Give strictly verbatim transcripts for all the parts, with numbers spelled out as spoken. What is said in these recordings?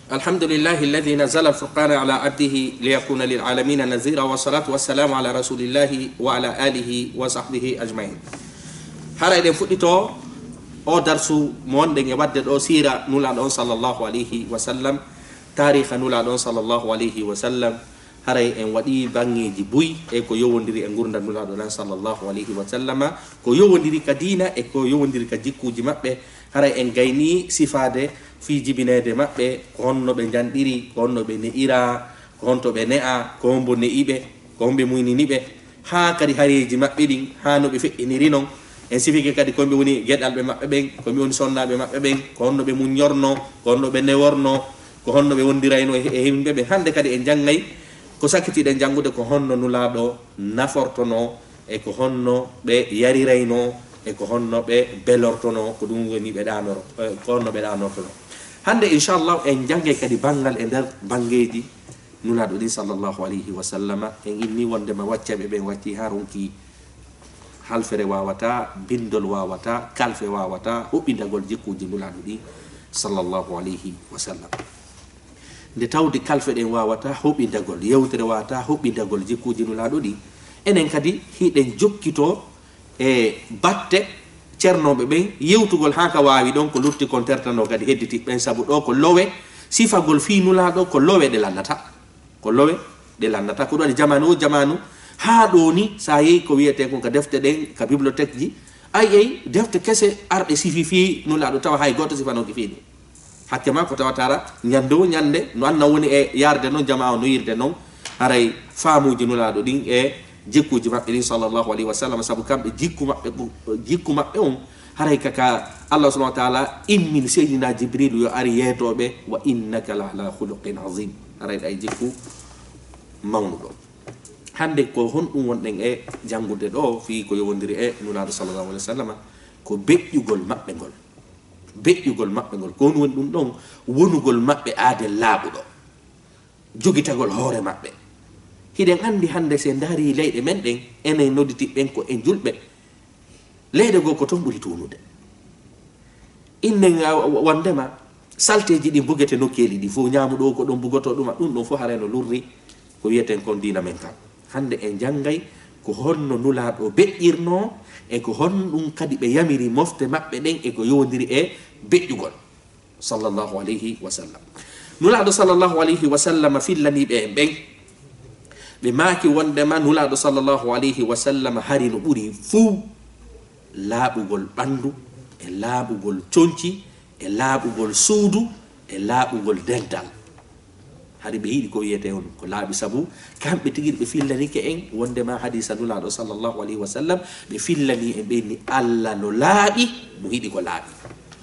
الحمد لله الذي نزل الفرقان على عبده ليكون للعالمين نذيرا، والصلاة والسلام على رسول الله وعلى آله وصحبه أجمعين. Hara eɗen fuɗɗito o darsu mo wonɗen e waɗde ɗo siira Nulaaɗo on sallallahu alayhi wa sallam, taariha Nulaaɗo on sallallahu alayhi wa sallam. Haray en waɗi baŋŋeeji buy e ko yowondiri e ngurndan Nulaaɗo ɗan sallallahu alayhi wa sallama, ko yowondiri ka diina e ko yowondiri ka jikkuuji maɓɓe. Haray en gayni sifaade fii jibineede maɓɓe, ko honno ɓe njanɗiri, ko honno ɓe ne'ira, ko honto ɓe ne'a, ko hombo ne'i ɓe, ko homɓe muynini ɓe, haa kadi hareeji maɓɓe ɗin, haa no ɓe feƴƴiniri non. En sifike kadi ko homɓe woni geɗalɓe maɓɓe ɓen, ko homɓe woni sonnaaɓe maɓɓe ɓen, ko honno ɓe muññorno, ko honno ɓe neworno, ko honno ɓe wondirayno e, e yimɓe ɓen. Hannde kadi en janngay ko sakkitiɗen janngude, ko honno Nulaaɗo nafortono e ko honno ɓe yarirayno e ko honno ɓe belortono, ko ɗum woni ɓe ɗanoro, eh, ko honno ɓe ɗanortono. Hannde, inchallah, en janngay kadi banngal e nder banngeeji Nulaaɗo ɗin sallallahu alayhi wa sallama. En inni wondema wacceeɓe ɓen wacci haa ronki, halfere waawataa, binndol waawataa, kalfe waawataa huɓindagol jikkuuji Nulaaɗo ɗin sallallahu alayhi wa sallam. Nde tawde kalfe ɗen waawataa huɓindagol, yewtere waawataa huɓindagol jikkuuji Nulaaɗo ɗin, enen kadi hiɗen jokkitoo e batte cernooɓe ɓen, yewtugol haa ka waawi ɗon, ko lutti kon tertanoo kadi hedditiiɓe ɓen, sabu ɗoo ko lowe, sifagol fii Nulaaɗo ko lowe ɗe lannata. Ko lowe ɗe lannata. Ko ɗum waɗi jamaanu o jamaanu, haa ɗoo ni, so a yehi ko wiyetee kon ka defte ɗen, ka bibliothèque ji, a yi'ay defte kese arɗe sifi fii Nulaaɗo, tawa hay gooto sifanooki fii ɗum. Hakke maa ko tawata hara ñannde woo ñannde, no anna woni e yarde non, jamaa o no yirde non, haray faamuuji Nulaaɗo ɗin e jikkuuji maɓɓe ɗin, sallallahu alayhi wa sallam, sabu kamɓe jikku maɓɓe, jikku maɓɓe on, haray ka, ka Allah subhanahu wa ta'ala immini Seydina Jibrilu yo ar yeetoo ɓe, "Wa innaka la ala khuluqin azim." Haray ɗa e jikku mawnuɗo. Hannde ko honɗum wonɗen e janngude ɗoo fii ko yowondiri e Nulaaɗo sallallahu alayhi wa sallam? Ko beƴƴugol maɓɓe ngol. Beƴƴugol maɓɓe ngol. Ko honɗum woni ɗum ɗon? Wonugol maɓɓe aaden laaɓuɗo. Jogitagol hoore maɓɓe. Hiɗen anndi hannde, si en ndaari leyɗe men ɗen, enen nodditiiɓe ɓen ko en julɓe, leyɗe goo ko toon ɓuri tuunude. Innen a, a, wondema salteeji ɗin bugete nokkeeli ɗin fof, ñaamu ɗoo ko ɗon bugotoo ɗuma, ɗum ɗon fof haray no lurri ko wiyeten kon diina men kan. Hannde en janngay ko honno Nulaaɗo beƴƴirnoo e ko honɗum kadi ɓe yamiri mofte maɓɓe ɗen e ko yowondiri e beƴƴugol. Sallallahu alayhi wa sallam. Nulaaɗo sallallahu alayhi wa sallam fillanii ɓe en ɓen. Ɓe maaki wondema Nulaaɗo sallallahu alayhi wa sallam hari no ɓuri fuu laaɓugol ɓanndu, e laaɓugol conci, e laaɓugol suudu, e laaɓugol dental. Hari ɓe yiɗi ko wiyetee on ko laaɓi, sabu kamɓe tigi ɓe fillanike en wondema hadiisa Nulaaɗo sallallahu alayhi wa sallam, ɓe fillanii en ɓe ni Alla no laaɓi, mo yiɗi ko laaɓi.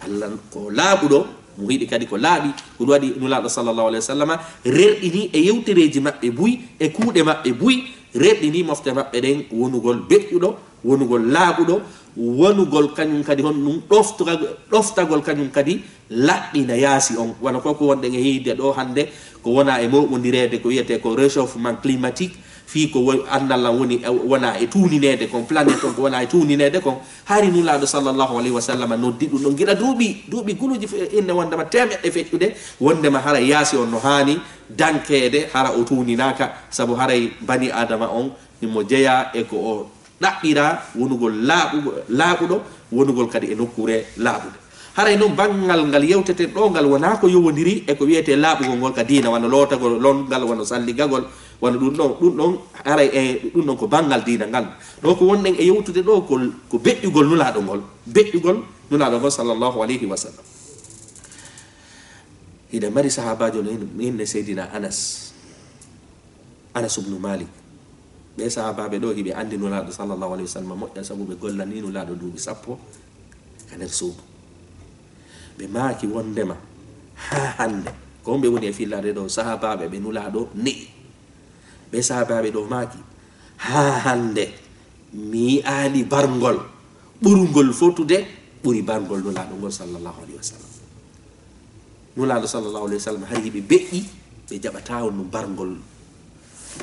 Alla ko laaɓuɗo, mo yiɗi kadi ko laaɓi. Ko ɗum waɗi Nulaaɗo sallallahu alayhi wa sallam rerɗini e yewtereeji maɓɓe buy, e kuuɗe maɓɓe buy, rerɗini mofte maɓɓe ɗen wonugol beƴƴuɗo, wonugol laaɓuɗo, wonugol kañum kadi honɗum ɗoftuga-, ɗoftagol kañum kadi laɓɓina yaasi on. Wano ko ko wonɗen e yiide ɗo hannde, ko wona e mooɓondireede ko wiyetee ko réchauffement climatique, fii ko wo-, anndal lan woni, e, wona e tuunineede kon, planète on ko wona e tuunineede kon. Hari Nulaaɗo sallallahu alayhi wa sallam noddi ɗum ɗon gila duuɓi, duuɓi guluuji fe-, inne wondema teemeɗɗe feƴƴude, wondema hara yaasi on no haani dankeede, hara o tuuninaaka, sabu haray bani Aadama on himo jeyaa e ko o ɗaɓɓiraa wonugol laaɓugo-, laaɓuɗo, wonugol kadi e nokkuure laaɓude. Haray non banngal ngal yewteten ɗo ngal wonaa ko yowondiri e ko wiyetee laaɓugol ngol ka diina, wano lootagol lonngal, wano salligagol, wano ɗum ɗon, ɗum ɗon haray e ɗum ɗon ko banngal diina ngal. Ɗo ko wonɗen e yewtude ɗo ko, ko beƴƴugol Nulaaɗo ngol, beƴƴugol Nulaaɗo ngol sallallahu alayhi wa sallam. Hiɗa mari sahaabaajo no inne Seydina Anas. Anas ibnu Malik. Ɓee sahaabaaɓe ɗo hiɓe anndi Nulaaɗo sallallahu alayhi wa sallam moƴƴa, sabu ɓe gollanii Nulaaɗo duuɓi sappo ka nder suudu. Ɓe maaki wonndema haa hannde, ko homɓe woni e fillaade ɗo? Sahaabaaɓe ɓe Nulaaɗo ne'i. Ɓee sahaabaaɓe ɗo maaki, haa hannde mi yi'aali barngol ɓurngol fotude ɓuri barngol Nulaaɗo ngol sallallahu alayhi wa sallam. Nulaaɗo sallallahu alayhi wa sallam hari hiɓe beƴƴi, ɓe jaɓataa on no barngol.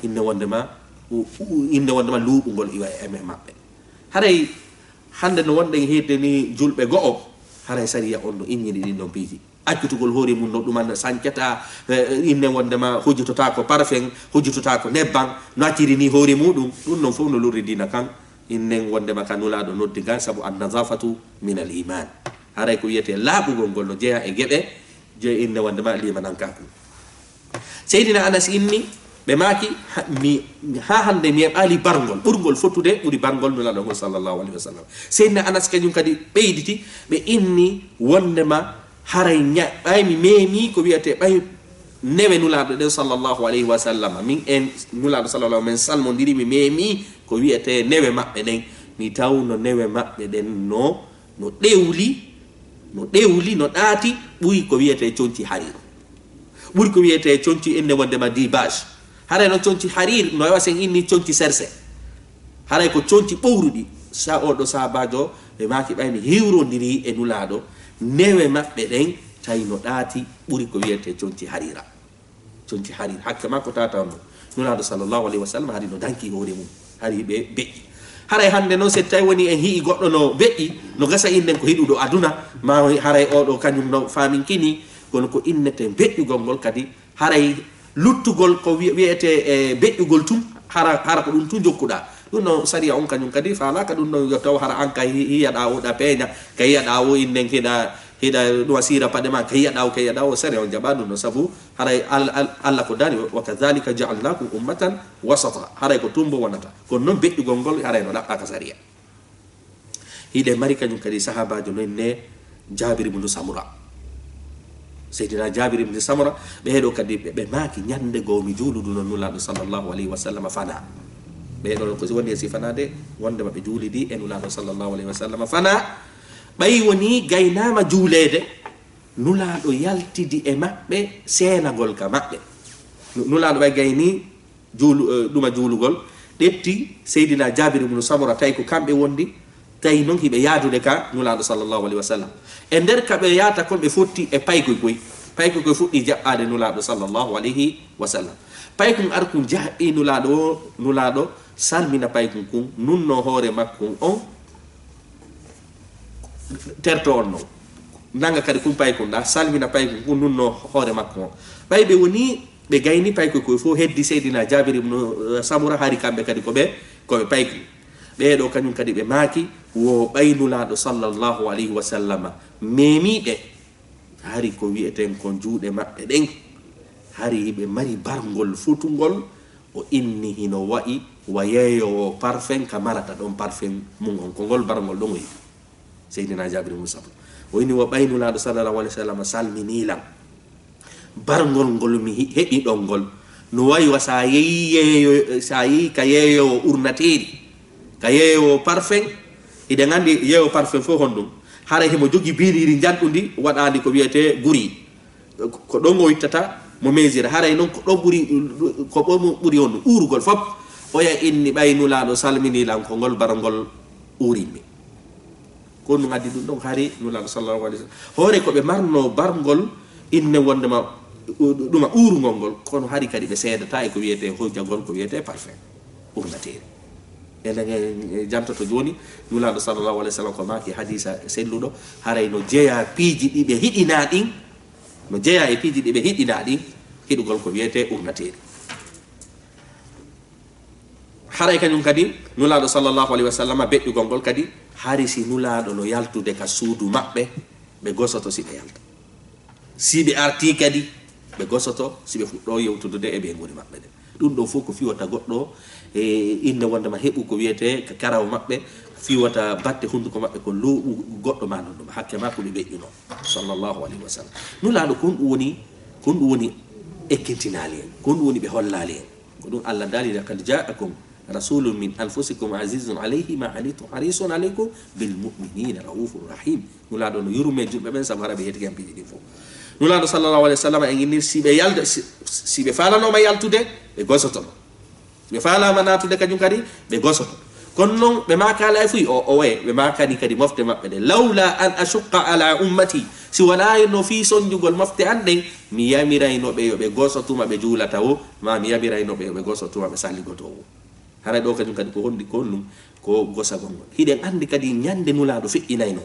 Inne wonndema, u-, u-, inne wonndema luuɓungol iwa e, e maɓɓe. Haray hannde no wonɗen hiirde ni julɓe go'o, haray sariya on no inñini ɗin ɗon piiji. accutugol hoore mum no ɗuman sancata, eh, eh, innen wondema hujjototaako parfum, hujjototaako nebban, no acciri ni hoore muɗum, ɗum non fof no lorri diina kan. Innen wondema ka Nulaaɗo noddi ngal, sabu an-nazafatu min al-iman. Haray ko wiyetee laaɓugol ngol no jeyaa e geɓe joyi, innen wondema limanankaku. Seydina Anas inni, ɓe maaki, ha, mi, haa hannde mi heɓaali barngol, ɓurngol fottude ɓuri barngol Nulaaɗo ngol sallallahu alaihi wasallam. Seydina Anas kañum kadi ɓeyditi, ɓe inni wondema haray ña-, ɓay mi meemi ko wiyetee ɓay newe Nulaaɗo ɗen sallallahu alaihi wasallam. Min en Nulaaɗo sallallahu, min salmondiri, mi meemi ko wiyetee newe maɓɓe ɗen. Mi tawno newe maɓɓe ɗen no, no ɗewli, no ɗewli, no ɗaati, ɓuri ko wiyetee conci hariir. Ɓuri ko wiyetee conci, innen wondema dibaj. Haray no conci hariir, no wawa sen inni conci serse. Haray ko conci ɓowruɗi. Sa oɗo sahabaajo, ɓe maaki ɓay mi hiwrondiri e Nulaaɗo, newe maɓɓe ɗen, tawi no ɗaati, ɓuri ko wiyetee conci hariira. Conci hariir, hakke makko tata on. Nulaaɗo sallallahu alaihi wasallam hari no danki hoore mum, hari ɓe beƴƴi. Haray hannde noon, so tawi woni en hi'i goɗɗo no beƴƴi, no gasa innen ko hiɗuɗo aduna, ma haray oɗo kañum no faaminkini, kono ko innetee beƴƴugol ngol kadi, haray luttugol ko wi-, wiyetee e beƴƴugol tun, hara, hara ko ɗum tun jokkuɗaa. Ɗum no sariya on kañum kadi faalaaka ɗum ɗon, yo taw hara an ka hi-, hiyaɗaa o ɗa peeña, ka hiyaɗaa o innen hiɗa, hiɗa ɗum a siira paɗe ma, ka hiyaɗaa o, ka hiyaɗaa o, sariya on jaɓaa ɗum ɗon, sabu haray Al-, Al-, Allah ko daali, "Wa kadhalika ja'alnakum ummatan wasata." Haray ko tumbo wonata. Kono noon beƴƴugol ngol haray no ɗaɓɓa ka sariya. Hiɗe mari kañum kadi sahaabaajo no inne Jaabir ibnu Samura. Seydina Jaabir ibnu Samura, ɓee ɗoo kadi ɓe, ɓe maaki, "Ñannde goo mi juuluduno Nulaaɗo sallallahu alaihi wasallam fanaa." Ɓee ɗoo ko woni e si fanaade, wonde maɓɓe juulidi e Nulaaɗo sallallahu alaihi wasallam fanaa. Ɓay woni gaynaama juuleede, Nulaaɗo yaltidi e maɓɓe seenagol ka maɓɓe. Nu-, Nulaaɗo ɓay gayni juulu-, eh, ɗuma juulugol, ƴetti Seydina Jaabir ibnu Samura, tawi ko kamɓe wondi, tawi noon hiɓe yaadude ka Nulaaɗo sallallahu alaihi wasallam. E nder ka ɓe yaata kon, ɓe fotti e paykoy koy. Paykoy koy fuɗɗi jaɓɓaade Nulaaɗo sallallahu alaihi wasallam. Paykun arkun jaɓɓi Nulaaɗo o, Nulaaɗo salmina paykun kun, nunno hoore makkun on, terto on non. Nanga kadi kun paykun ɗa, salmina paykun kun, nunno hoore makko on. Ɓay ɓe woni, ɓe gayni paykoy koy fof, heddi Seydina Jaabir ibnu, eh, Samura, hari kamɓe kadi ko ɓe, ko ɓe paykoy. Ɓee ɗoo kañum kadi ɓe maaki, wo ɓay Nulaaɗo sallallahu alaihi wa sallama meemii ɓe. Hari ko wi'eten kon juuɗe maɓɓe ɗen, hari hiɓe mari barngol fotungol, o inni hino wa'i wa yeeyoowo parfum ka marata ɗon parfum mum on, ko ngol barngol ɗon o yi'i. Seydina Jaabir ibn Samura. O inni wa ɓay Nulaaɗo sallallahu alaihi wasallam salminii lan. Barngol ngol mi he-, heɓi ɗon ngol, no wa'i wa sa yeeyi yeeyo-, sa yeeyi ka yeeyoowo urnateeri, ka yeeyoowo parfum, hiɗen anndi yeeyoowo parfum fof honɗum. Haray himo jogi biiriiri njanɗundi waɗaandi ko wiyetee guri. Ko, ko ɗon o ittata mo mesure. Haray noon ko ɗon ɓuri, ko ɗon ɓuri honɗum uurugol fof. Oya inni ɓay Nulaaɗo salminii lan ko ngol barngol uurimmi. Ko ɗum addi ɗum ɗon hari Nulaaɗo sallallahu alaihi wasallam. Hoore ko ɓe marno barngol inne wondema ɗuma uurungol ngol, kono hari kadi ɓe seedata e ko wiyetee hojjagol, ko wiyetee parfum urnateeri. Enen en jantoto jooni, Nulaaɗo sallallahu alaihi wasallam ko maaki hadiisa selluɗo, haray no jeyaa piiji ɗi ɓe hiɗinaa ɗin, no jeyaa e piiji ɗi ɓe hiɗinaa ɗin, hiɗugol ko wiyetee urnateeri. Haray kañum kadi, Nulaaɗo sallallahu alaihi wasallam, beƴƴugol ngol kadi, hari si Nulaaɗo no yaltude ka suudu maɓɓe, ɓe gosoto si ɓe yalta. Si ɓe artii kadi, ɓe gosoto, si ɓe fuɗɗoo yewtudude e ɓeynguure maɓɓe ɗen. Ɗum ɗoo fof ko fiwata goɗɗo, e inne wondema heɓu ko wiyetee ka karaw maɓɓe, fiwata batte hunduko maɓɓe ko looɓu goɗɗo ma non ɗum, hakke ma ko ɓe beƴƴuno, sallallahu alaihi wasallam. Nulaaɗo kon ɗum woni, kon ɗum woni ekkintinaali en, kon ɗum woni ɓe hollaali en. Ko ɗum Allah daali, "Laqad ja'akum rasulun min anfusikum azizun alayhi ma anittum harisun alaykum bil mu'minina raufur rahim." Nulaaɗo no yurme julɓe ɓen sabu hara ɓe heetike hen piiji ɗin fof. Nulaaɗo sallallahu alaihi wasallam en inni si ɓe yalda, si, si ɓe faalanooma yaltude, ɓe gosotono. Si ɓe faalaama naatude kañum kadi, ɓe gosoto. Kono noon ɓe maakaali hay fuy o, o waye, ɓe maakani kadi mofte maɓɓe ɗen. "Lawla an ashuqqa ala ummati." Si wonaa no fii sonjugol mofte an ɗen, mi yamirayno ɓe yo ɓe goso tuma ɓe juulata o, ma mi yamirayno ɓe yo ɓe goso tuma ɓe salligotoo o. Haray ɗoo kañum kadi ko honɗi, ko honɗum? Ko gosagol ngol. Hiɗen anndi kadi ñande Nulaaɗo feƴƴinayno.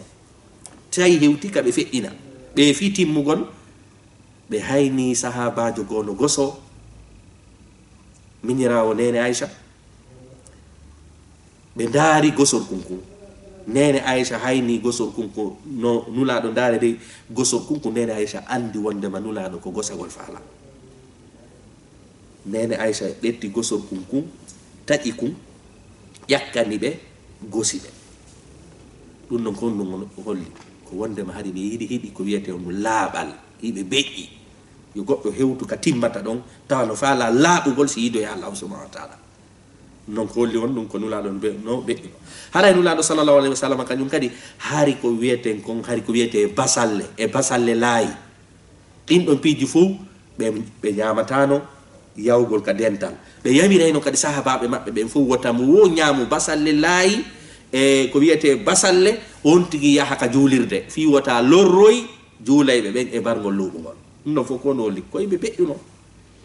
Tawi hewti ka ɓe feƴƴina. Ɓe fii timmugol, ɓe hayni sahaabaajo goo no gosoo, miñiraawo neene Aysa. Ɓe ndaari gosorkun kun. Neene Aysa hayni gosorkun kun, no Nulaaɗo ndaari dey gosorkun kun, neene Aysa anndi wonndema Nulaaɗo ko gosagol faalaa. Neene Aysa ƴetti gosorkun kun, taƴi kun, ƴakkani ɓe, gosi ɓe. Ɗun non kon ɗun holli ko wonndema hari ɓe yiɗi, hiɗi ko wi'etee on laaɓal, hiɓe beƴƴi. Yo goɗɗo hewtu ka timmata ɗon, tawa no faalaa laaɓugol si yidoya Allaahu subhaanahu wa taala. Non ko holli on ɗun ko Nulaaɗo no be-, no beƴƴuno. Haray Nulaaɗo sallallahu alayhi wa sallam kañun kadi, hari ko wi'eten kon, hari ko wi'etee basalle, e basalle laayi. Ɗin ɗon piiji fow, ɓe, ɓe ñaamataano yawgol ka dental. Ɓe yamirayno kadi sahaabaaɓe maɓɓe ɓen fow wota mo woo ñaamu basalle laayi, e ko wi'etee basalle, on tigi yaha ka juulirde, fii wota lorroy juulayɓe ɓen e barngol luuɓungol. Ɗun ɗon fow ko no holli ko yimɓe beƴƴuno.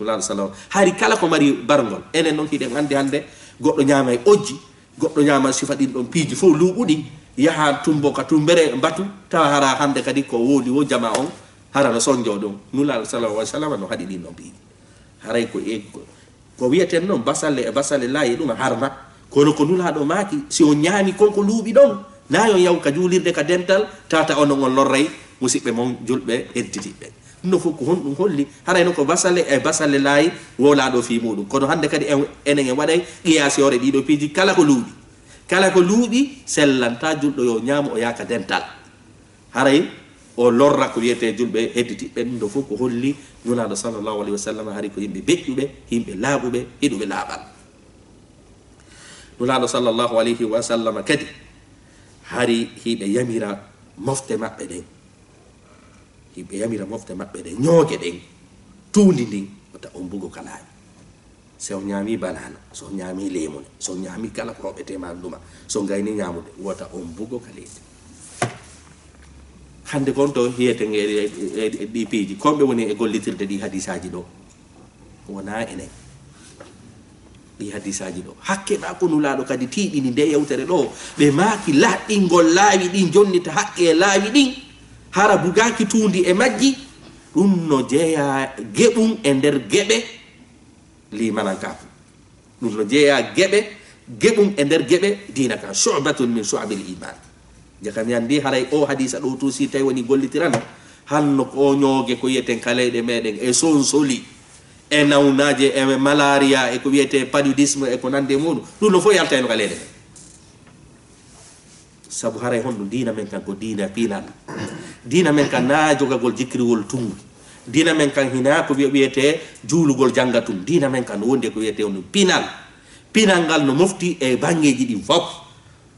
Nulaaɗo sallallahu, hari kala ko mari barngol, enen non hiɗen anndi hannde goɗɗo ñaamay ojji, goɗɗo ñaama sifa ɗin ɗon piiji fow luuɓuɗi, yaha tumbo ka tumbere mbatu, tawa hara hannde kadi ko woodi wo jamaa on, hara no sonjoo ɗon. Nulaaɗo sallallahu alaihi wasallam no haɗi ɗin ɗon piiji. Haray ko e, ko, ko wi'eten non basalle e basalle laayi ɗum harma. Kono ko Nulaaɗo maaki, si on ñaami kon ko luuɓi ɗon, na yo yaw ka juulirde ka dental, tata onon on lorray musiɓɓe mon julɓe hedditiɓɓe. Ɗum ɗo fof ko honɗum holli? Haray no ko basalle e basalle laayi wowlaa ɗo fii muuɗum. Kono hannde kadi en, enen en waɗay qiyaasi hoore ɗii ɗoo piiji kala ko luuɓi. Kala ko luuɓi, sellantaa julɗo yo ñaamo o yaaka dental. Haray o lorra ko wiyetee julɓe hedditiɓɓe. Ɗum ɗo fof ko holli Nulaaɗo sallallahu alaihi wasallam hari ko yimɓe beƴƴuɓe, yimɓe laaɓuɓe, hiɗuɓe laaɓal. Nulaaɗo sallallahu alaihi wasallam kadi hari hiɓe yamira mofte maɓɓe ɗen. Hiɓe yamira mofte maɓɓe ɗen, ñooge ɗen, tuundi ndin, wota on bugo ka laawi. Si on ñaami banana, si on ñaami leemune, si on ñaami kala ko hoɓetee ma ɗuma, si on gayni ñaamude, wota on bugo ka leydi. Hannde kon to hiyeten e, e, e, e ɗi piiji, kon ɓe woni e gollitirde ɗi hadisaaji ɗo. Wonaa enen. Ɗi hadisaaji ɗo. Hakke maa ko Nulaaɗo kadi tiiɗini nde yewtere ɗo. Ɓe maaki laɓɓingol laawi ɗin, jonnita hakke e laawi ɗin. Hara bugaaki tuundi e majji. Ɗum no jeyaa geɓum e nder geɓe liimanankaaku. Ɗum no jeyaa geɓe, geɓum e nder geɓe diina kan. Shu'batun min shu'abil iman. Jaka mi anndi haray o hadisa ɗo tun si tawi woni gollitirano. Hanno ko ñooge ko yiyeten ka leyɗe meɗen e sonsoli, e nawnaaje, e malaria, e ko wiyetee paludisme, e ko nandi e muɗum. Ɗum ɗo fof yaltayno ka leyɗe men. Sabu haray honɗum diina men kan ko diina pinal. Diina men kan na jogagol jikkiriwol tun. Diina men kan hina ko wiye-, wiyetee juulugol jannga tun. Diina men kan no wondi e ko wiyetee on pinal. Pinal ngal no mofti e banngeeji ɗin fof.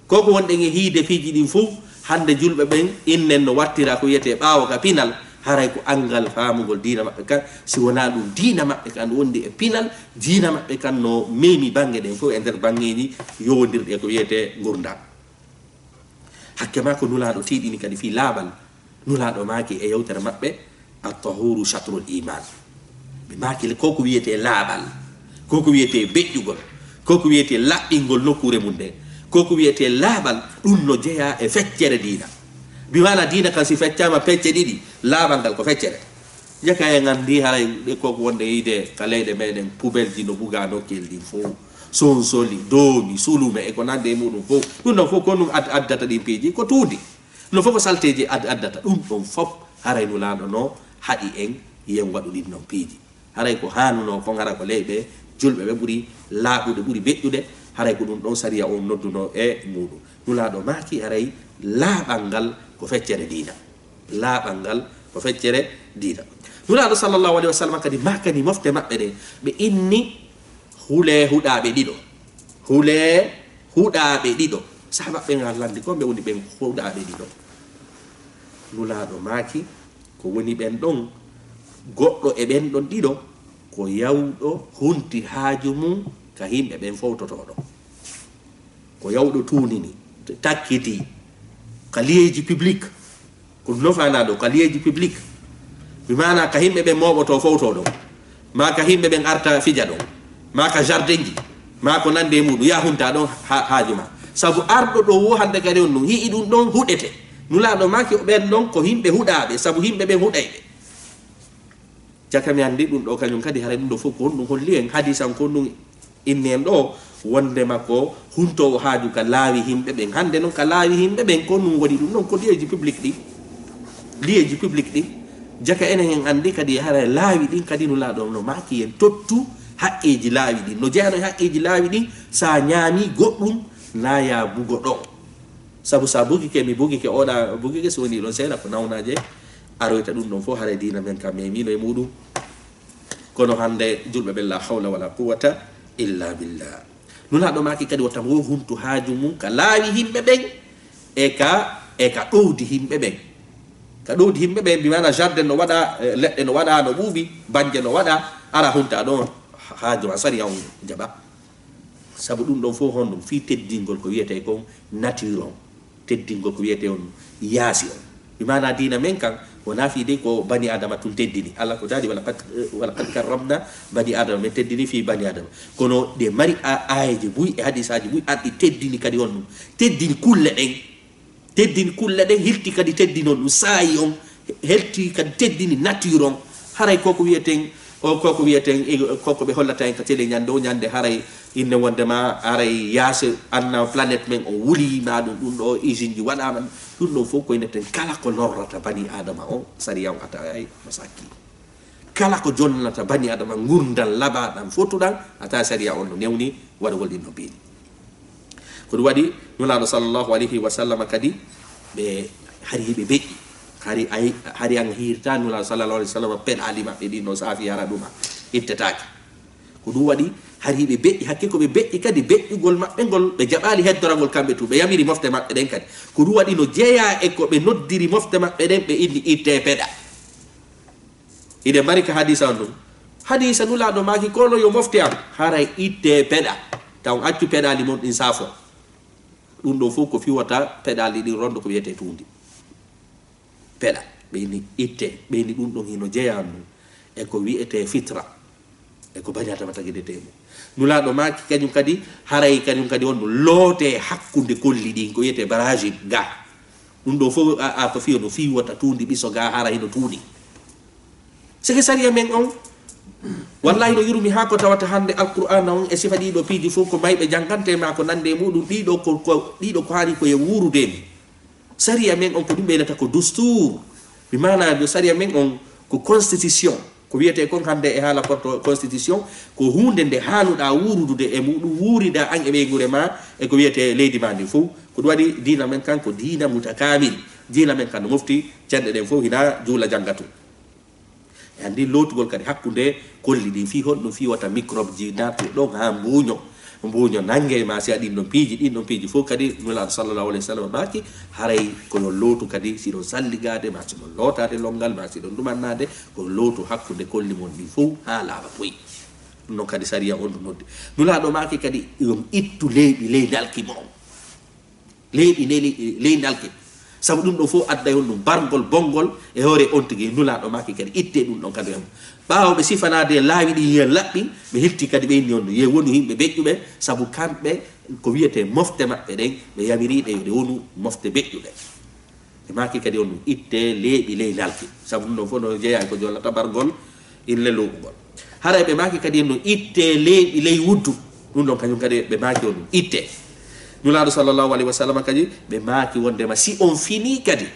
Ko ko wonɗen e hiide piiji ɗin fof, hannde julɓe ɓen innen no wattira ko wiyetee ɓaawo ka pinal, haray ko anngal faamugol diina maɓɓe kan, si wonaa ɗum diina maɓɓe kan wondi e pinal, diina maɓɓe kan no memi bannge ɗen fof e nder banngeeji yowondirɗi e ko wiyetee ngurndan. Hakke maa ko Nulaaɗo tiiɗini kadi fii laaɓal, Nulaaɗo maaki e yewtere maɓɓe, "At-tahuru shatrul iman." Ɓe maaki le, ko ko wiyetee laaɓal, ko ko wiyetee beƴƴugol, ko ko wiyetee laɓɓingol nokkuure mum nden, ko ko wiyetee laaɓal, ɗum no jeyaa e feccere diina. Bi maana diina kan si feccaama pecce ɗiɗi, laaɓal ngal ko feccere. Jaka en anndi haray ɗe ko wonde yiide ka leyɗe meɗen, pubelji no bugaa nokkeeli ɗin fof, sonsoli, doomi, sulume e ko nandi e muɗum fof. Ɗum ɗon fof ko ɗum ad-, addata ɗin piiji, ko tuundi. No fof ko salteeji ad-, addata. Ɗum ɗon fof haray Nulaaɗo no haɗi en, yen waɗu ɗin ɗon piiji. Haray ko haanunoo kon hara ko leyɓe julɓe ɓe ɓuri laaɓude, ɓuri beƴƴude. Haray ko ɗum ɗon sariya on nodduno e muɗum. Nulaaɗo maaki haray laaɓal ngal ko feccere diina. Laaɓal ngal ko feccere diina. Nulaaɗo sallallahu alaihi wasallam kadi maakani mofte maɓɓe ɗe, ɓe inni hulee huɗaaɓe ɗiɗo. Hulee huɗaaɓe ɗiɗo. Sahaaba ɓen a landi ko ɓe woni ɓen huɗaaɓe ɗiɗo. Nulaaɗo maaki ko woni ɓen ɗon, goɗɗo e ɓen ɗon ɗiɗo ko yawɗo hunti haaju mum ka yimɓe ɓen fowtotooɗo. Ko yawɗo tuunini, takkiti, ka liyeeji public, ko ɗum nofaanaa ɗo, ka liyeeji public. Mi maana ka yimɓe ɓen mooɓotoo fowtoo ɗon, maa ka yimɓe ɓen arta fija ɗon, maa ka jardinji, maa ko nandi e muɗum, yaa hunta ɗon ha-, haaju maa. Sabu arɗo ɗo wo hannde kadi on ɗum, yi'i ɗum ɗon huɗete. Nulaaɗo maaki, ɓen ɗon ko yimɓe huɗaaɓe, sabu yimɓe ɓen huɗay ɓe. Caka mi anndi ɗum ɗo kañum kadi, haray ɗum ɗo fof ko honɗum holli en, hadisan ko honɗum inni en ɗo, wondema ko huntoowo haaju ka laawi yimɓe ɓen. Hannde noon ka laawi yimɓe ɓen, ko honɗum waɗi ɗum ɗon? Ko liyeeji public ɗi, liyeeji public ɗi. Jaka enen en anndi kadi, haray laawi ɗin kadi Nulaaɗo no maaki en tottu haqqeeji laawi ɗin. No jeyanoo e haqqeeji laawi ɗin, sa ñaami goɗɗum, na ya bugo ɗon. Sabu sa bugike, mi bugike, oɗa bugike, so woni ɗon seeɗa ko nawnaaje, aroyta ɗum ɗon fof, haray diina men kam memino e muɗum. Kono hannde julɓe ɓen, la hawla wala quwwata illa billah. Nulaaɗo maaki kadi wota mo huntu haaju mum ka laawi yimɓe ɓen, e ka, e ka ɗowdi yimɓe ɓen. Ka ɗowdi yimɓe ɓen, bi maana jardin no waɗa, eh, leɗɗe no waɗa, no ɓuuɓi, bannje no waɗa, ara hunta ɗon haaju ma, sariya on jaɓa. Sabu ɗum ɗon fof honɗum? Fii teddingol ko wiyetee kon nature on, teddingol ko wiyetee on yaasi on. Bi maana diina men kan, wonaa fii de ko bani Adama tun teddini. Allah ko daali, "Wala qad, wala qad karramna bani Adama," men teddini fii bani Adama. Kono ɗe mari a-, aayeeje buy e hadiisaaji buy arɗi teddini kadi on ɗum. Teddini kulle ɗen. Teddini kulle ɗen, hilti kadi teddini on ɗum saayi on, helti kadi teddini nature on. Haray koko wiyeten, o koko wiyeten, e koko ɓe hollata en ka télé ñande o ñande, haray inne wondema, haray yaase anna planète men o wuli, ma ɗum, ɗum ɗo usine ji waɗama, ɗum ɗon fof koye netten kala ko lorrata bani Adama o, sariya on ataway no sakki. Kala ko jonnata bani Adama ngurndan labaɗan fotuɗan, a tawa sariya on no newni waɗugol ɗin no piili. Ko ɗum waɗi Nulaaɗo sallallahu alayhi wa sallam kadi, ɓe hari ɓe beƴƴi. Hari ay, hari an hirta Nulaaɗo sallallahu alayhi wa sallam peɗaali maɓɓe ɗin no saafi hara ɗuma ittetaake. Ko ɗum waɗi hari ɓe beƴƴi, hakke ko ɓe beƴƴi kadi beƴƴugol maɓɓe ngol, ɓe jaɓaali heddoragol kamɓe tun, ɓe yamiri mofte maɓɓe ɗen kadi. Ko ɗum waɗi no jeyaa e ko ɓe noddiri mofte maɓɓe ɗen, ɓe inni ittee peɗa. Hiɗen mari ka hadiisa on ɗum. Hadiisa Nulaaɗo maaki, kono yo mofte am, haray ittee peɗa. Taw on accu peɗaali mon ɗin saafo. Ɗum ɗon fof ko fiwata peɗaali ɗin rondo ko wiyetee tuundi. Peɗa. Ɓe inni ittee, ɓe inni ɗum ɗon hino jeyaa ɗum e ko wiyetee fitra. E ko bani Adama tagidetee mo. Nulaaɗo maaki kañum kadi, haray kañum kadi on ɗum lootee hakkunde kolli ɗin, ko wiyetee baraaji ga. Ɗum ɗo fof a, a ko fiyo no fiwata tuundi ɓiso ga hara hino tuundi. Seke sariya men on, wallahi no yurmi haa ko tawata hannde Alqur'aana on e sifa ɗiɗo piiji fof ko mayɓe janngante ma ko nande e muɗum, ɗiɗo ko, ko, ɗiɗo ko haali ko e wuurude mi. Sariya men on ko ɗum ɓe wi'ata ko dustur. Mi maana no sariya men on ko constitution. Ko wiyetee kon hannde e haala porto constitution, ko huunde nde haanuɗaa wuurudude e muɗum, wuurida an e ɓeynguure ma e ko wiyetee leydi ma ndin fof. Ko ɗum waɗi diina men kan ko diina mutakamil. Diina men kan no mofti, cenɗe ɗen fof hina juula jannga tun. E anndi lootugol kadi hakkunde kolli ɗin, fii honɗum fii wata microbe ji naatu ɗon haa mbuuño, mbuuño nannge ma si a ɗin ɗon piiji, ɗin ɗon piiji fof kadi Nulaaɗo sallallahu alayhi wa sallam maaki, haray ko yo lootu kadi si ɗon salligaade ma si ɗon lootaade lonngal ma si ɗon ɗumannaade, ko lootu hakkunde kolli mon ɗin fof haa laaɓa poy. Ɗum ɗon kadi sariya on ɗum noddi. Nulaaɗo maaki kadi yo ittu leyɗi ley nalki mon. Leyɗi ley, ley, ley nalki. Sabu ɗum ɗon fof adday on ɗum bargol bonngol e hoore on tigi Nulaaɗo maaki kadi ittee ɗum ɗon kadi on. Ɓaawo ɓe sifanaade laawi ɗin yen laɓɓi, ɓe hilti kadi ɓe inni on ɗum. Ye wonu yimɓe beƴƴuɓe, sabu kamɓe ko wiyetee mofte maɓɓe ɗen, ɓe yamiriiɗe yo ɗe wonu mofte beƴƴuɗe. Ɓe maaki kadi on ɗum ittee leeɓi ley nalki. Sabu ɗum ɗon fof no jeyaa e ko jollata bargol inle luuɓugol. Haray ɓe maaki kadi en no ittee leeɓi ley wuddu. Ɗum ɗon kañum kadi ɓe maaki on ɗum ittee. Nulaaɗo sallallahu alayhi wa sallam kadi ɓe maaki wondema si on finii kadi,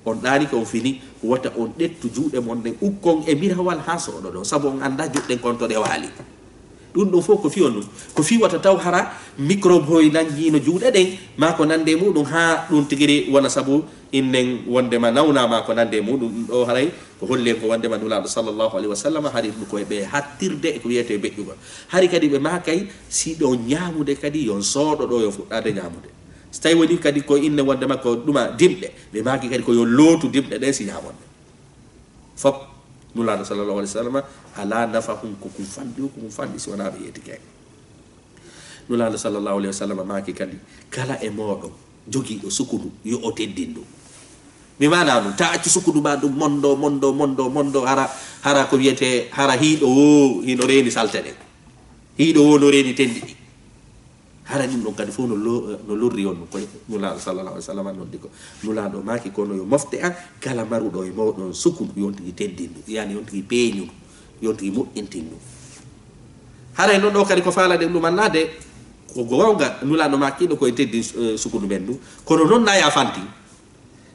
on ɗaanike on finii, wota on ƴettu juuɗe mon ɗen ukkon e mirawal haa sooɗoɗon, sabu on anndaa juuɗe ɗen kon to ɗe waali. Ɗum ɗon fof ko fii on ɗum. Ko fii wata taw hara microbe hoy nanngiino juuɗe ɗen, maa ko nande e muɗum haa ɗum tigiri wona sabu innen wondema nawna maa ko nande e muɗum. Ɗum ɗo haray ko holli en ko wondema Nulaaɗo sallallahu alayhi wa sallam hari ɗum ko e ɓe hattirde e ko wiyetee beƴƴugol. Hari kadi ɓe maakay si ɗon ñaamude kadi yon sooɗoɗo yo fuɗɗaade ñaamude. So tawi woni kadi ko inne wondema ko ɗuma dimɗe, ɓe maaki kadi ko yo lootu dimɗe ɗen si ñaamon ɗe. Fop, Nulaaɗo sallallahu alayhi wa sallam alaa nafahun ko kum fanɗi, ko kum fanɗi si wonaa ɓe yeetike. Nulaaɗo sallallahu alayhi wa sallam maaki kadi, kala e mooɗon jogiiɗo sukundu, yo o teddin ɗum. Mi maana ɗum, ta accu sukundu ma ɗum mondo, mondo, mondo, mondo, hara, hara ko wiyetee, hara hiiɗo o hino reeni salte ɗen. Hiiɗo o no reeni tenɗi ɗi. Hara ɗum ɗon kadi fof no lo-, no lorri on, ko Nulaaɗo sallallahu alaihi wasallam noddi ko. Nulaaɗo maaki, kono yo mofte an kala maruɗo e mooɗon sukundu, yo on tigi teddindu, yani yo on tigi peeñu, yo on tigi moƴƴintindu. Haray non ɗo kadi ko faalaɗen ɗum annade, ko goonga Nulaaɗo maaki ɗo ko en teddin, eh, sukundu men ndu, kono non na ya fanti.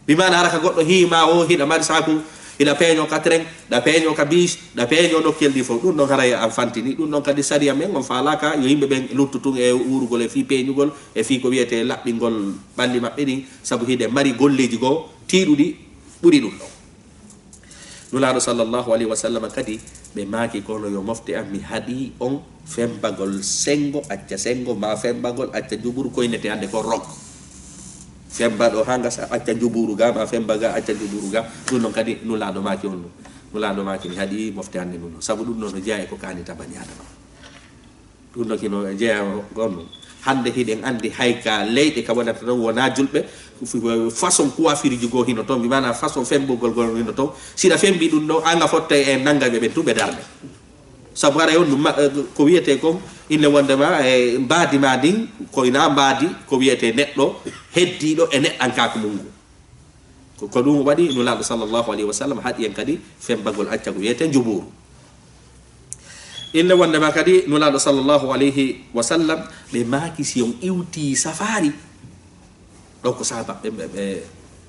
Bi maana hara ka goɗɗo hiima o, hiɗa mari saku, hiɗa peeño ka tren, ɗa peeño ka bis, ɗa peeño nokkel ɗi fof. Ɗum ɗon haray an fantini. Ɗum ɗon kadi sariya men on faalaaka yo yimɓe ɓen luttu tun e uurugol e fii peeñugol, e fii ko wiyetee laɓɓingol ɓalli maɓɓe ɗin, sabu hiɗe mari golleeji goo tiiɗuɗi ɓuri ɗum ɗon. Nulaaɗo sallallahu alaihi wasallam kadi ɓe maaki, kono yo mofte an, mi haɗi on fembagol sengo, acca sengo, ma fembagol, acca njuburu, koynete hannde ko rok. Femba ɗo haa ngasa, acca njuburu ga, ma femba ga, acca njuburu ga. Ɗum ɗon kadi Nulaaɗo maaki on ɗum. Nulaaɗo maaki, mi haɗi mofte hannde ɗum ɗon. Sabu ɗum ɗon no jeyaa e ko kaani tabani Adama. Ɗum ɗon kino jeyaa on ɗum. Hannde hiɗen anndi hay ka leyɗe ka wonata ɗon wonaa julɓe, f-, f-, façon coiffure ji goo hino ton, mi maana façon fembugol goo hino ton. Siɗa fembi ɗum ɗon, an a fottay e nannga ɓe ɓen tun ɓe darne. Sabu haray on ɗum ma-, eh, ko wiyetee kon, inne wondema, eh, mbaadi ma ndin, ko ina mbaadi, ko wiyetee neɗɗo heddiiɗo e neɗɗankaaku mun ngu. Ko, ko ɗum waɗi Nulaaɗo sallallahu alaihi wasallam haɗi en kadi fembagol acca ko wiyetee njubuuru. Inne wondema kadi Nulaaɗo sallallahu alaihi wasallam ɓe maaki si on iwti safaari, ɗo ko sahaaba ɓe, ɓe, ɓe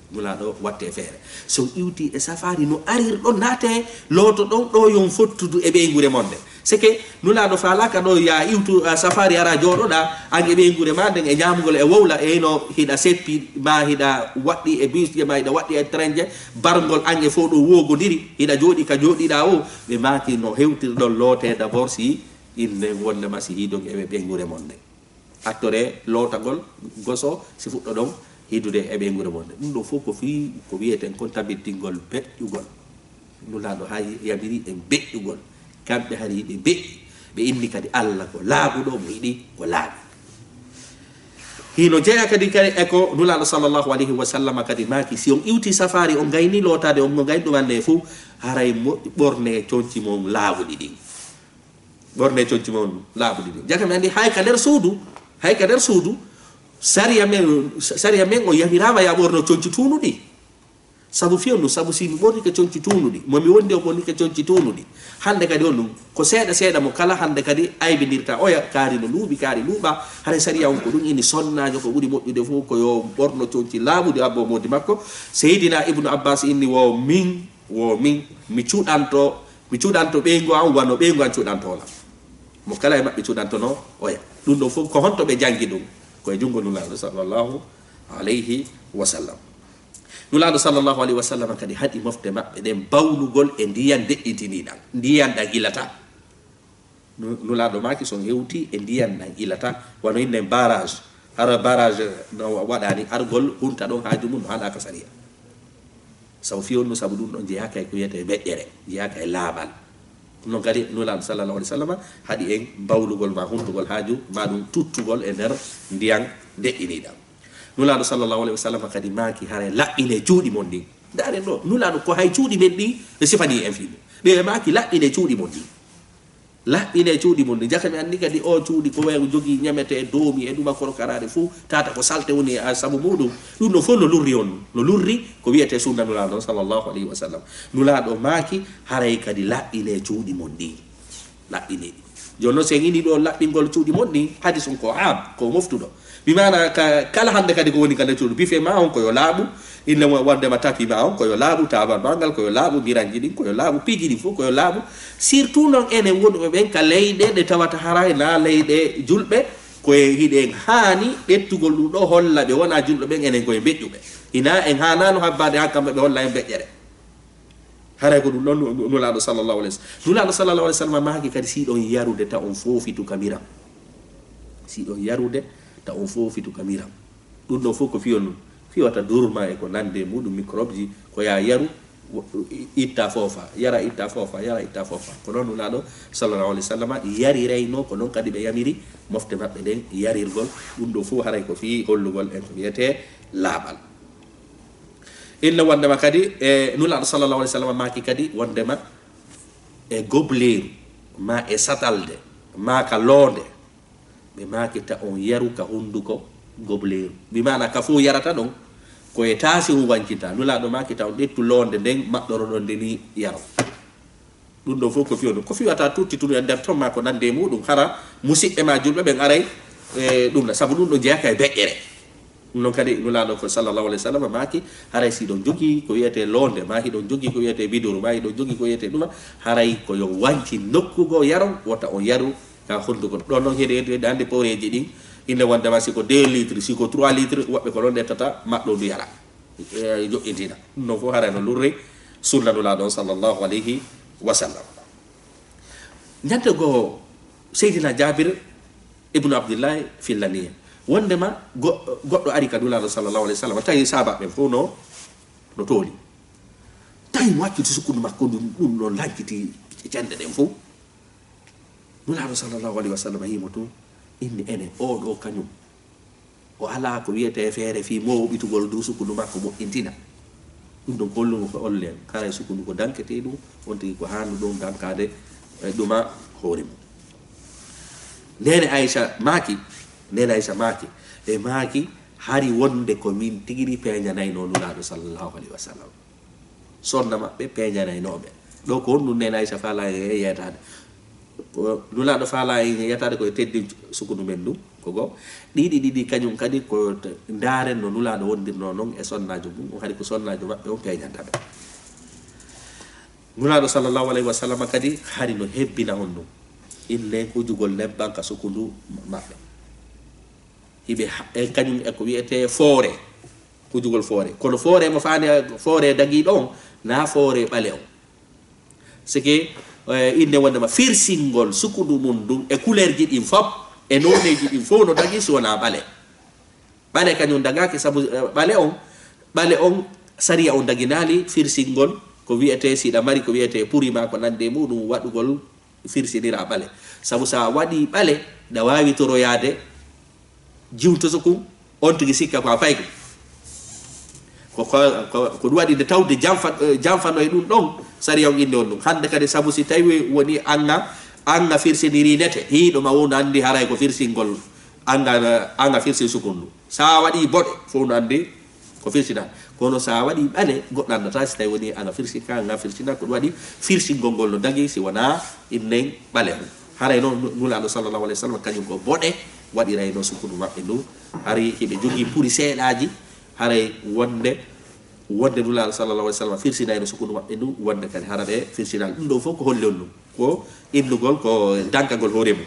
Nulaaɗo watte feere. So on iwti e safaari no arir ɗon naate looto ɗon ɗo yon fottudu e ɓeynguure mon nde. Seke Nulaaɗo faalaaka ɗo ya iwtu, ah, safaari ara jooɗoɗa an e ɓeynguure ma nden e ñaamgol e wowla e no hiɗa seppi ma hiɗa waɗɗi e bus je ma hiɗa waɗɗi e train je barngol an e fof ɗo wogodiri hiɗa jooɗi ka jooɗiɗa o. Ɓe maaki no hewtirɗon loote d'abord si inne wondema si hiɗon e ɓeynguure mon nde. Attore lootagol, goso si fuɗɗoɗon hidude e ɓeynguure mon nde. Ɗum ɗo fof ko fii ko wiyeten kon tabittingol beƴƴugol. Nulaaɗo hay yamiri en beƴƴugol. Kamɓe hari hiɓe beƴƴi. Ɓe inni kadi Alla ko laaɓuɗo, mo yiɗi ko laaɓi. Hino jeyaa kadi kadi e ko Nulaaɗo sallallahu alaihi wasallam kadi maaki, si on iwti safaari, on gayni lootaade, on gayni ɗum annde fof, haray mo-, ɓorne conci mon laaɓuɗi ɗin. Ɓorne conci mon laaɓuɗi ɗin. Jaka mi anndi hay ka nder suudu, hay ka nder suudu, sariya men, sariya men o yamiraama ya ɓorno conci tuunuɗi. Sabu fewndo, sabu si mi ɓornike conci tuunuɗi, mo mi wondi o ɓornike conci tuunuɗi. Hannde kadi on ɗum, ko seeɗa seeɗa mo kala hannde kadi aybindirta oya, kaari no luuɓi, kaari luuɓa. Haray sariya on ko ɗum ini sonnaajo ko ɓuri moƴƴude fof ko yo ɓorno conci laaɓuɗi abbo moodi makko. Seydina Ibnu Abbas inni wo min, wo min, mi cuɗanto, mi cuɗanto ɓeyngu an wano ɓeyngu an cuɗanto lam. Mo kala e maɓɓe cuɗantono oya. Ɗum ɗon fof ko honto ɓe janngi ɗum? Ko e junngo Nulaaɗo sallallahu alayhi wa sallam. Nulaaɗo sallallahu alayhi wa sallam kadi haɗi mofte maɓɓe ɗen bawlugol e ndiyan deƴƴitiniɗan, ndiyan ɗan ilata. Nu-, Nulaaɗo maaki so hewti e ndiyan ɗan ilata, wano innen barrage. Hara barrage no wa-, waɗani argol hunta ɗon haaju mum no haɗa ka sariya. Sabu fewndo, sabu ɗum ɗon jeyaaka e ko wiyetee meƴƴere, jeyaaka e laaɓal. Ɗum ɗon kadi Nulaaɗo sallallahu alayhi wa sallam haɗi en bawlugol ma huntugol haaju, ma ɗum tuttugol e nder ndiyan deƴƴiniɗan. Nulaaɗo sallallahu alayhi wa sallam kadi maaki, haray laɓɓinee cuuɗi mon ɗin. Ndaaren ɗo, Nulaaɗo ko hay cuuɗi men ɗin, ɓe sifanii en fii mum. Ɓe maaki, laɓɓinee cuuɗi mon ɗin. Laɓɓinee cuuɗi mon ɗin. Jaka mi anndi kadi o cuuɗi ko wayi jogii ñamete e doomi e ɗuma korokaraare fof, tata ko salte woni e sabu muɗum. Ɗum ɗo fof no lurri on, no lurri ko wiyetee sunna Nulaaɗo sallallahu alayhi wa sallam. Nulaaɗo maaki, haray kadi laɓɓinee cuuɗi mon ɗin. Laɓɓinee ɗi. Jooni noon, si en ini ɗo laɓɓingol cuuɗi mon ɗin, hadis on ko am, ko moftuɗo. Bi maana ka, kala hannde kadi ko woni ka nder cuuɗi, bife ma on ko yo laaɓu, inne mo wonde ma tapi ma on ko yo laaɓu, taabal ma ngal ko yo laaɓu, miranji ɗin ko yo laaɓu, piiji ɗin fof ko yo laaɓu. Surtout noon enen wonɓe ɓen ka leyɗe ɗe tawata haray na leyɗe julɓe, ko e hiɗen haani ƴettugol ɗum ɗo holla ɓe wona julɓe ɓen enen ko e mbeƴƴuɓe. Ina en haanaano habbaade haa kamɓe ɓe holla en beƴƴere. Haray ko ɗum ɗon nu-, nu-, Nulaaɗo sallallahu alayhi wa sallam. Nulaaɗo sallallahu alayhi wa sallam maaki kadi, si ɗon yarude ta on foofitu ka miram. Si ɗon yarude ta on foofitu ka miram. Ɗum ɗon fof ko fiyon ɗum. Fiyota durma e ko nande muɗum, microbe ji, ko ya yaru, wo-, i-, itta foofa, yara itta foofa, yara itta foofa. Ko noon Nulaaɗo sallallahu alayhi wa sallam yarirayno, ko noon kadi ɓe yamiri mofte maɓɓe ɗen yarirgol. Ɗum ɗo fof haray ko fii hollugol en ko wiyetee laaɓal. Inna wondema kadi, e Nulaaɗo sallallahu alayhi wa sallam maaki kadi wondema e gobleeru, ma e satalde, ma ka loonde, Ɓe maaki ta on yaru ka hunduko gobleeru. Bi maana ka fow yarata ɗon, ko e taasi on wancita. Nulaaɗo maaki ta on ƴettu loonde nden, maɗɗoro ɗon nde ni yaro. Ɗum ɗon fow ko fiyo ɗum. Ko fiyo ata tutti tun e nder ton maa ko nande e muɗum. Hara musiɓɓe ma julɓe ɓen aray, e, ɗum na. Sabu ɗum ɗon jeyaka e beƴƴere. Ɗum ɗon kadi Nulaaɗo ko sallallahu alayhi wa sallam maaki, haray si hiɗon jogii ko wiyetee loonde, maa hiɗon jogii ko wiyetee biduru, maa hiɗon jogii ko wiyetee ɗuma, haray ko yo wanci nokku goo yaron, wota on yaru ka honduko. Ɗon non heɗi, heɗi, heɗi hannde pooreeji ɗin, inde wonde ma si ko deux litres, si ko trois litres, woɓɓe ko ɗon ƴettata, maɗɗo ndu yara. E, joɗɗintina. Ɗum ɗon fow haray no lurri sunna Nulaaɗo on sallallahu alayhi wa sallam. Ñande goo, Seydina Jaabir ibnu Abdillahi fillani en. Wondema go-, goɗɗo ari ka Nulaaɗo sallallahu alayhi wa sallam, tawi sahaabaaɓe ɓen fow no, no tooli. Tawi mo acciti sukkundu makko ndun, ɗum no lanciti cenɗe ɗen fow. Nulaaɗo sallallahu alayhi wa sallam yii mo tun, inni ene, oo ɗoo kañum, o alaa ko wiyetee feere fii mooɓitugol ndu sukkundu makko moƴƴintina. Ɗum ɗon ko hollugo ko holli en, haray sukkundu ko danketeeɗum, on tigi ko haandu ɗum dankaade, e, ɗuma hoore mum. Neene Aysa maaki, Neene Aysa maaki, ɓe maaki, hari wonde ko min tigi ri peeñanaynoo Nulaaɗo sallallahu alayhi wa sallam. Sonna maɓɓe peeñanaynoo ɓe. Ɗoo ko honɗum Neene Aysa faalaa en e yeetaade? Ko Nulaaɗo faalaa en e yeetaade ko e teddi sukundu men ndun, ko goo. Ɗiɗi ɗiɗi kañum kadi ko t-, ndaaren no Nulaaɗo wondirnoo non e sonnaajo mum, o hari ko sonnaajo maɓɓe on peeñanta ɓe. Nulaaɗo sallallahu alayhi wa sallam kadi hari no hebbina honɗum. Inne hujugol nebban ka sukundu maɓɓe. Hiɓe ha-, e kañum e ko wiyetee foore. Hujugol foore. Kono foore mo faani, foore dagiiɗo on, naa foore ɓale on. C'est que, eh, inne wondema firsingol sukundu mum ndun e couleurji ɗin fop, e nooneeji ɗin fow no dagii si wonaa ɓale. Ɓale kañum dagaaki sabu, eh, ɓale on, ɓale on sariya on daginaali firsingol ko wiyetee si hiɗa mari ko wiyetee puri maa ko nandi e muɗum waɗugol firsiniraa ɓale. Sabu so a waɗii ɓale, ɗa waawi toroyaade jiwtoso kun, on tigi sikka ko a fayko. Ko, ko, ko, ko ɗum waɗi nde tawde janfa-, eh, janfano e ɗum ɗon, sariya on inni on ɗum. Hannde kadi, sabu si tawi woni anga, anga firsinirii nete, hiiɗo ma won anndi haray ko firsingol anga, anga firsin sukundu. Sa waɗi boɗe, fof no anndi ko firsina. Kono sa waɗi ɓale, goɗɗo anndata si tawi woni anga firsin ka, anga firsina, ko ɗum waɗi firsingol ngol no dagi si wona innen ɓale. Haray noon nu-, Nulaaɗo sallallahu alayhi wa sallam, kañum ko boɗe waɗirayno sukundu maɓɓe ndu. Hari hiɓe jogii puri seeɗaaji, haray wonde, wonde Nulaaɗo sallallahu alayhi wa sallam firsinayno sukundu maɓɓe ndu, wonde kadi hara ɓe firsinaa. Ɗum ɗoo fof ko holli on ɗum? Ko innugol, ko dankagol hoore mum.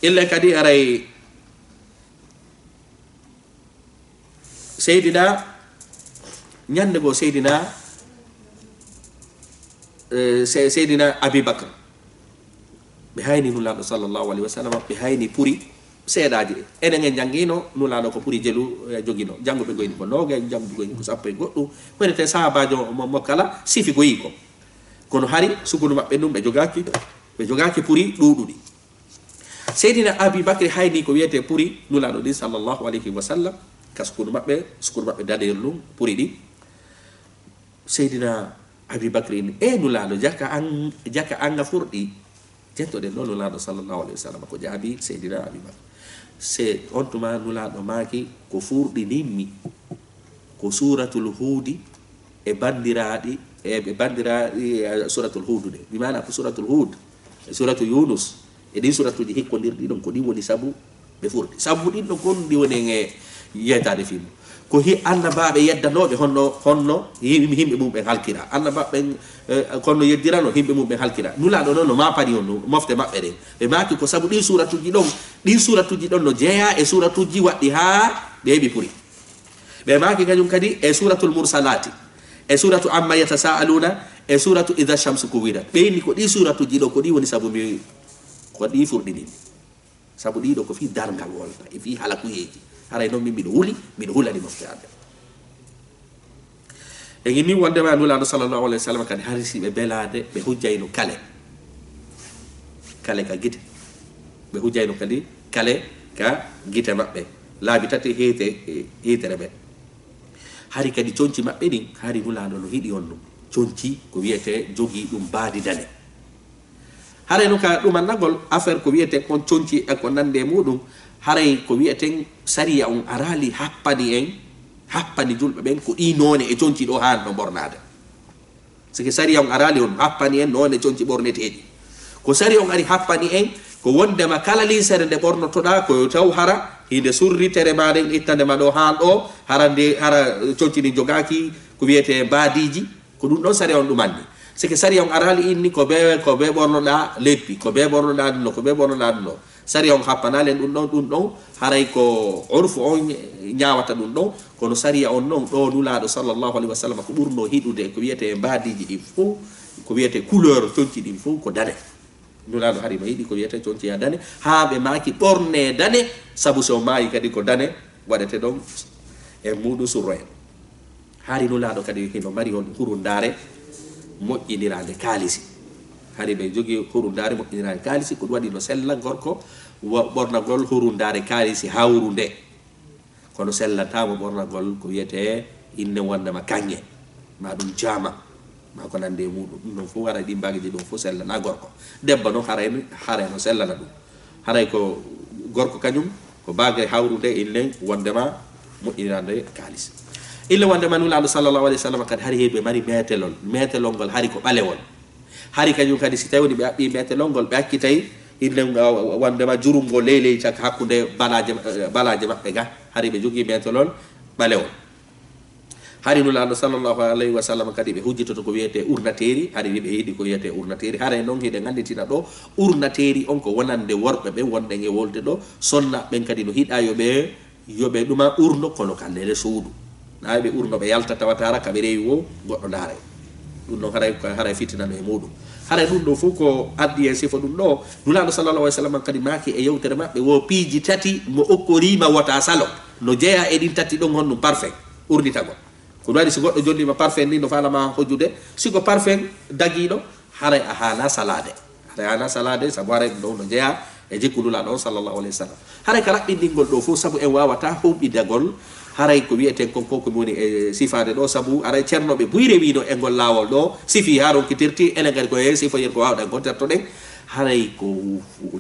Illa kadi haray Seydina, ñande goo Seydina, eh, Se-, Seydina Abi Bakr, ɓe hayni Nulaaɗo sallallahu alayhi wa sallam, ɓe hayni puri seeɗaaji. Enen en janngiino Nulaaɗo ko puri jelu, eh, jogiino. Jannguɓe goyni ko noogay, jannguɓe goyni ko sappo e goɗɗum. Wonete sahaabaajo mo, mo kala sifi goyi ko. Kono hari sukundu maɓɓe ndun ɓe jogaaki, ɓe jogaaki puri ɗuuɗuɗi. Seydina Abi Bakri hayni ko wiyetee puri Nulaaɗo ɗin sallallahu alayhi wa sallam, ka sukundu maɓɓe, sukundu maɓɓe daneeru ndun, puri ɗin. Seydina Abi Bakri inni, "E Nulaaɗo, jaka an, jaka anga furɗi?" Jettoɗen ɗo Nulaaɗo sallallahu alayhi wa sallam ko jaabi Seydina Abi Bakri. Se on tuma Nulaaɗo maaki, "Ko furɗininmi, ko Suuratul Huudi e banndiraaɗi, e ɓe banndiraaɗi, e Suuratul Huudu nde." Bi maana ko Suuratul Huud, e Suuratu Yuunus, e ɗin suuratuuji hikkondirɗi ɗon, ko ɗin woni sabu ɓe furti. Sabu ɗin ɗon kon ɗi woni en e yeetaade fii mum. Ko hi-, annabaaɓe yeddanooɓe honno, honno yim-, yimɓe mum ɓen halkira. Annabaaɓe ɓen, eh, honno yeddirano yimɓe mum ɓen halkira. Nulaaɗo noon no maapani on no mofte maɓɓe ɗen. Ɓe maaki ko sabu ɗin suuratuuji ɗon, ɗin suuratuuji ɗon no jeyaa e suuratuuji waɗɗi haa ɓe heɓi puri. Ɓe maaki kañum kadi e Suuratul Mursalaati, e Suuratu Amma Yatasaaluuna, e Suuratu Idaa Shamsu Kuwirat. Ɓe inni ko ɗi suuratuuji ɗo, ko ɗi woni sabu mi, ko ɗi furɗini mi. Sabu ɗi ɗo ko fii darngal wonta, e fii halakuyeeji. Haray noon min miɗo huli, miɗo hulani mofte amen. E inni wondema Nulaaɗo sallallahu alayhi wa sallam kadi hari si ɓe belaade, ɓe hujjayno kale. Kale ka gite. Ɓe hujjayno kadi kale ka gite maɓɓe. Laabi tati hiite, hiitere ɓe. Hari kadi conci maɓɓe ɗin, hari Nulaaɗo no hiɗi on ɗum. Conci ko wiyetee jogii ɗum baadi dane. Haray no ka ɗumannagol affaire ko wiyeten on conci e ko nande e muɗum, haray ko wiyeten sariya on araali happani en, happani julɓe ɓen ko ɗi noone e conci ɗo haan no ɓornaade. Sike sariya on araali on happani en noone conci ɓorneteeɗi. Ko sariya on ari happani en ko wondema kala linsere nde ɓornotoɗaa ko yo taw hara hinde surri tere ma ɗen ittande ma ɗo haan ɗo, hara nde, hara conci ɗin jogaaki ko wiyete mbaadiiji. Ko ɗum ɗon sariya on ɗumanni. Sike sariya on araali inni ko be, ko be ɓornoɗaa leppi, ko be ɓornoɗaa ɗum ɗo, ko be ɓornoɗaa ɗum ɗo. Sariya on happanaali en ɗum ɗon, ɗum ɗon haray ko urfu on ñaawata ɗum ɗon. Kono sariya on non ɗo Nulaaɗo sallallahu alaihi wasallam ko ɓurno hiɗude ko wiyete mbaadiiji ɗin fof, ko wiyete couleur conci ɗin fof ko dane. Nulaaɗo hari no yiɗi ko wiyete conci ya dane, haa ɓe maaki ɓorne dane, sabu so maayi kadi ko dane waɗete ɗon e muɗum surro en. Hari Nulaaɗo kadi hino mari on hurundaare moƴƴiniraande kaalisi. Hari ɓe jogii hurundaare moƴƴiniraande kaalisi, ko ɗum waɗi no sella gorko wa-, ɓornagol hurundaare kaalisi hawrunde. Kono sellataama ɓornagol ko wiyetee inne wondema kaŋŋe, ma ɗum jaama, ma ko nande e muɗum. Ɗum ɗon fof haray ɗin baageeji ɗon fof sellana gorko. Debbo noon haray, haray no sellana ɗum. Haray ko gorko kañum ko baage hawrude inne wondema moƴƴinande kaalis. Inne wondema Nulaaɗo sallallahu alaihi wasallam kadi hari heɓe mari meetelol. Meetelol ngol hari ko ɓalewol. Hari kañum kadi si tawi woni ɓe aɓɓi meetelol ngol, ɓe accitay inne, uh, wondema jurum ngo leyley caka hakkunde balaaje, uh, balaaje maɓɓe ga, hari ɓe jogii meetelol ɓalewol. Hari Nulaaɗo sallallahu alaihi wasallam kadi ɓe hujjitoto ko wiyete urnateeri, hari ɓe yiɗi ko wiyete urnateeri. Haray noon hiɗen annditina ɗo urnateeri on ko wonande worɓe ɓen wonɗen e wolde ɗo, sonna ɓen kadi no hiɗa yo ɓe, yo ɓe ɗuma urno kono ka nder suudu. Na ɓe urno ɓe yalta tawa tara ka ɓe rewi wo goɗɗo ndaara. Ɗum ɗon haray, haray fitina no e muɗum. Haray ɗum ɗo fof ko addi en sifo ɗum ɗo. Nulaaɗo sallallahu alaihi wasallam kadi maaki e yewtere maɓɓe wo piiji tati mo okkorima wota salo. No jeya e ɗin tati ɗon honɗum parfum urnitagol. Ko ɗum waɗi si goɗɗo jonnima parfum ni no faalama hojjude. Si ko parfum dagiɗo, haray a haana salaade. Haray a haana salaade, sabu haray ɗum ɗo no jeya e jikku Nulaaɗo on sallallahu alaihi wasallam. Haray ka raɓɓinɗingol ɗo fof, sabu en wawata huɓɓidagol, haray ko wiyeten kon ko ko woni e sifaade ɗo, sabu haray ceernooɓe buy rewino e ngol laawol ɗo, sifi haa ronkitirti, enen kadi ko e sifoyel ko wawɗen ko tertoɗen. Haray ko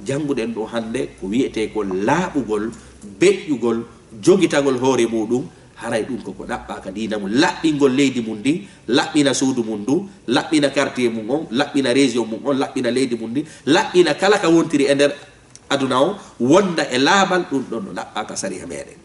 jannguɗen ɗo hannde, ko wiyetee ko laaɓugol, beƴƴugol, jogitagol hoore muɗum, haray ɗum koko ɗaɓɓa ka diina mum, laɓɓingol leydi mum ndin, laɓɓina suudu mum ndun, laɓɓina quartier mum on, laɓɓina région mum on, laɓɓina leydi mum ndin, laɓɓina kala ka wontiri e nder aduna on, wonda e laaɓal, ɗum ɗon no ɗaɓɓa ka sariya meɗen.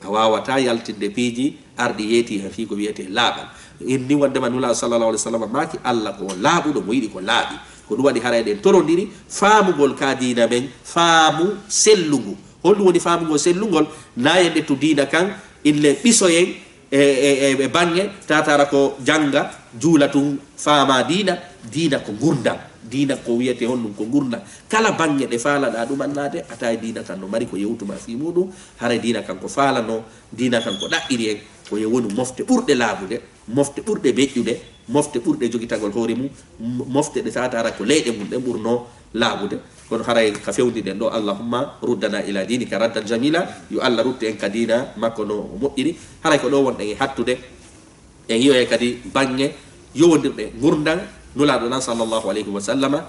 A wawata yaltinde piiji arɗi yeeti hen fii ko wiyetee laaɓal. Inni wondema Nulaaɗo sallallahu alaihi wasallam maaki, Allah ko laaɓuɗo, mo yiɗi ko laaɓi. Ko ɗum waɗi haray ɗen torondiri faamugol ka diina men, faamu sellungu. Holɗum woni faamugol sellungol? Na en ƴettu diina kan, inne ɓisoyen e, e, e, e baŋŋe tatara ko jannga, juula tun, faama diina. Diina ko ngurndan. Diina ko wiyetee honɗum? Ko ngurndan. Kala baŋŋe ɗe faalaɗa ɗum annaade, a tawi diina kan no mari ko yewtuma fii muɗum. Haray diina kan ko faalano, diina kan ko ɗaɓɓiri en, ko yo wonu mofte ɓurɗe laaɓude, mofte ɓurɗe beƴƴude, mofte ɓurɗe jogitagol hoore mum, m-, mofte ɗe tawata hara ko leyɗe mum ɗen ɓurno laaɓude. Kono haray ka fewndi ɗen ɗo, Allahumma ruddana ila dinika raddan jamila, yo Allah ruttu en ka diina makko no moƴƴiri. Haray ko ɗo wonɗen e hattude, en yi'oye kadi baŋŋe yowondirɗe ngurndan Nulaaɗo nan sallallahu alayhi wa sallama.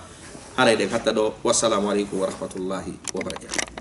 Haray ɗen hatta ɗo. Wassalamu aleykum wa rahmatullahi wa barakatuh.